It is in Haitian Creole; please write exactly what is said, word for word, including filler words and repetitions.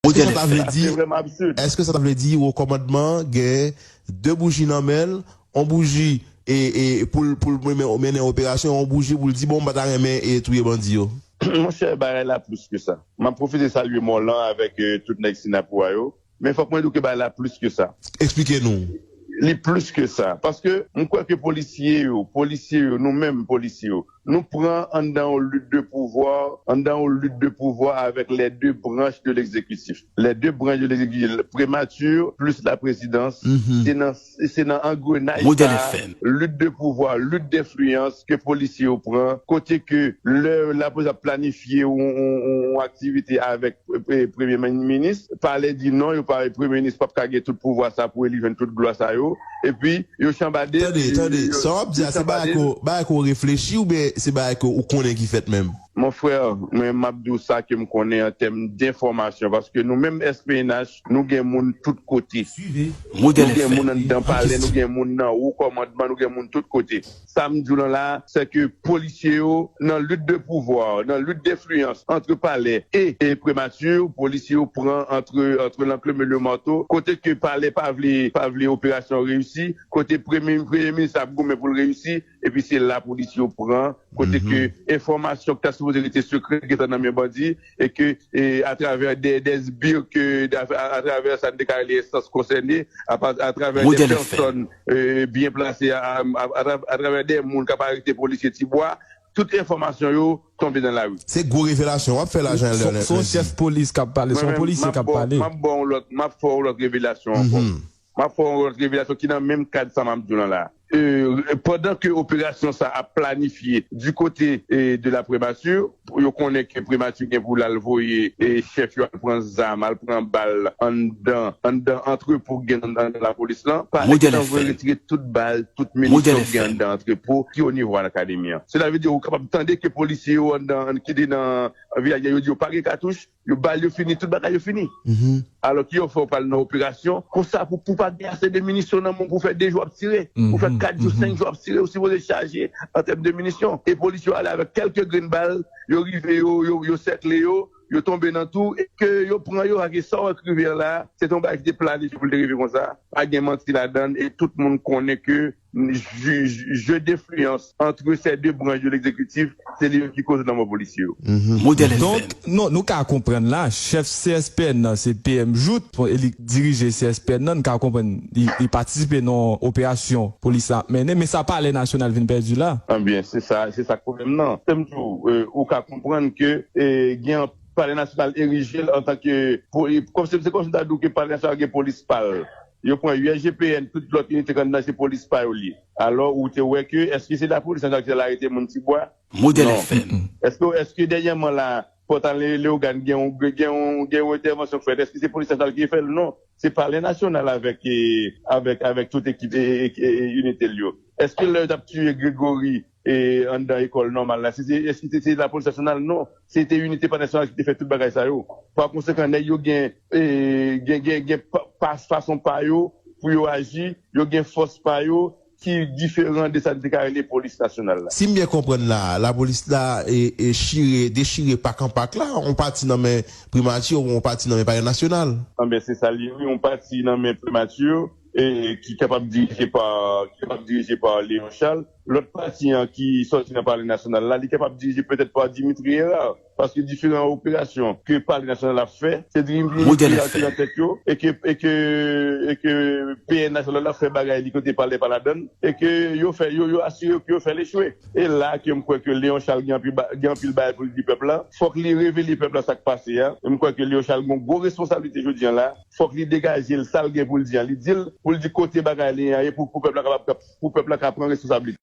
Èske sa ta vle di, èske sa ta vle di wo kòmandman an gen de bouji nan men l, yon bouji e, e pou l pou l mennen operasyon, yon bouji pou l di, bon, m pa ta renmen e touye bandi yo? Monchè, bagay la plis ke sa. M ap pwofite salye Mòlan avèk e, tout nèg Sinapou a yo. Men fòk mwen di w ke bagay la plis ke sa. Eksplike nou. Li plis ke sa. Paske m kwè ke polisye yo, polisye yo, nou menm polisye yo, nou pran anndan yon lit de pouvwa, anndan yon lit de pouvwa avèk les deux branches de l'exécutif. Les deux branches de l'exécutif, primati plis laprezidans, se nan, se nan angrenaj sa, lit de pouvwa, lit denfliyans ke polisye yo pran, kote ke lè lapolis ap planifye yon, yon, yon, yon aktivite avèk e, premye minis, palè di non, yo pa, premye minis p ap ka gen tout pouvwa sa pou li jwenn tout glwa sa yo. Epi, yo chanbade. Tande, tande, sa w ap di a, se bagay ke w reflechi oubyen se bagay ke w konnen ki fèt menm? Mon frè, mwen, m ap di w sa ke m konnen an tèm denfòmasyon, paske nou menm S P N H, nou gen moun tout kote. Nou gen moun anndan palè, nou gen moun nan wo kòmandman, nou gen moun tout kote. Sa m di w lan la, se ke polisye yo, nan lit de pouvwa, nan lit denfliyans antre palè e, e primati, polisye yo pran antre, antre lanklem e lemato, kote ke palè pa vle, pa vle operasyon reyisi, kote premye, premye minis ap goumen pou l reyisi, epi se la polisye yo pran, kote ke enfòmasyon ki ta sipoze rete sekrè gentan nan men bandi, e ke e, atravè de, de sbir ke, atravè sa n te ka rele enstans konsène, atravè de pèsòn e, byen plase, a, a, atravè de moun k ap arete polisye Tibwa, tout enfòmasyon yo tonbe nan lari. Se gwo revelasyon w ap fè la, Jean Lerner. Se yon chèf polis k ap pale, se yon polisye k ap pale. M ap ba w yon lòt, m ap fè yon lòt revelasyon ankò. M ap fè yon lòt revelasyon ki nan menm kad sa m ap di w lan la. E, pandan ke operasyon sa ap planifye di kote e, de la primati, yo konnen ke primati gen pou l al voye e, chèf yo al pran zam, al pran bal anndan, anndan antrepo ki gen anndan lapolis lan. Palè gentan voye retire tout bal, tout minisyon ki gen anndan antrepo ki o nivo akademi an. Sela vle di ou kapab tande ke polisye yo anndan, ki te nan vilaj la, yo di yo pa gen katouch, yo bal yo fini, tout bagay yo fini. Alò ki yo fè w pral nan operasyon, konsa pou, pou pa gen ase de minisyon nan men w pou fè de jou ap tire, pou fè kat jou, senk jou ap tire, ou sipoze chaje an tèm de minisyon. E polis yo ale avèk kèlke grenn bal, yo rive, yo, yo, yo sèkle yo, yo tonbe nan tou, e ke yo pran yo, paske sa w wè k rive a la, se te yon bagay ki te planifye pou l te rive konsa, pa gen manti ladan l, e tout moun konnen ke je, je, jeu d'influence entre ces deux branches de l'exécutif, se li menm ki koze lanmò polisye yo. Modèl F M. Donk, nou, nou ka konprann la, chèf C S P N nan, se P M Jouthe, e li dirije C S P N nan, nou ka konprann, li, li patisipe nan operasyon polis la ap mennen, men sa Palè Nasyonal vin pèdi la. Ebyen, se sa, se sa k pwoblèm nan. Se m di w, e, ou ka konprann ke, e, gen Palè Nasyonal erije l antanke, kòmsi, se kòmsi m ta di w ke Palè Nasyonal gen polis pa l. Yo pran U S G P N, tout lòt inite k anndan se polis pa yo l ye. Alò, ou te wè ke, èske se lapolis nasyonal ki t al arete moun Tibwa? Modèl F M. Èske, èske dènyèman la, Pòtal Leyogàn gen yon, gen yon, gen yon entèvansyon k fèt? Èske se polis nasyonal ki fè l? Non. Se Palè Nasyonal avèk, e, avèk, avèk tout ekip, e, e, e, inite l yo. Èske lè yo t ap tiye Gregory, e, anndan ekòl nòmal la, se, se, èske se, se lapolis nasyonal? Non. Se te inite Palè Nasyonal ki te fè tout bagay sa yo. Pa konsekan, nèg yo gen, e, gen, gen, gen pa, pa, fason pa yo pou yo aji, yo gen fòs pa yo ki diferan de sa n te ka rele polis nasyonal la. Si m byen konprann la, lapolis la, e, e chire, dechire pak an pak la, yon pati nan men primati, yon pati nan men Palè Nasyonal. Anben, se sa l ye, wi, yon pati nan men primati, e, ki kapab dirije pa, ki kapab dirije pa Léon Charles. Lòt pati an ki sòti nan Palè Nasyonal la, li kapab dirije petèt pa Dimitri Hérard. Paske diferan operasyon ke Palè Nasyonal ap fè, se Dimitri Hérard ki nan tèt yo, e ke, e ke, e ke P N Nasyonal ap fè bagay li kote palè pa ladann, e ke yo fè, yo, yo asire yo ke yo fè l echwe. E la ke m kwè ke Léon Charles gen anpil ba, gen anpil bagay pou l di pèp la. Fòk li revele pèp la sa k pase a. E m kwè ke Léon Charles gen yon gwo responsablite jodi an la. Fòk li degaje l, sa l gen pou l di an. Li di l, pou l di kote bagay li an ye, pou, pou pèp la kapab, pou pèp la ka pran responsablite.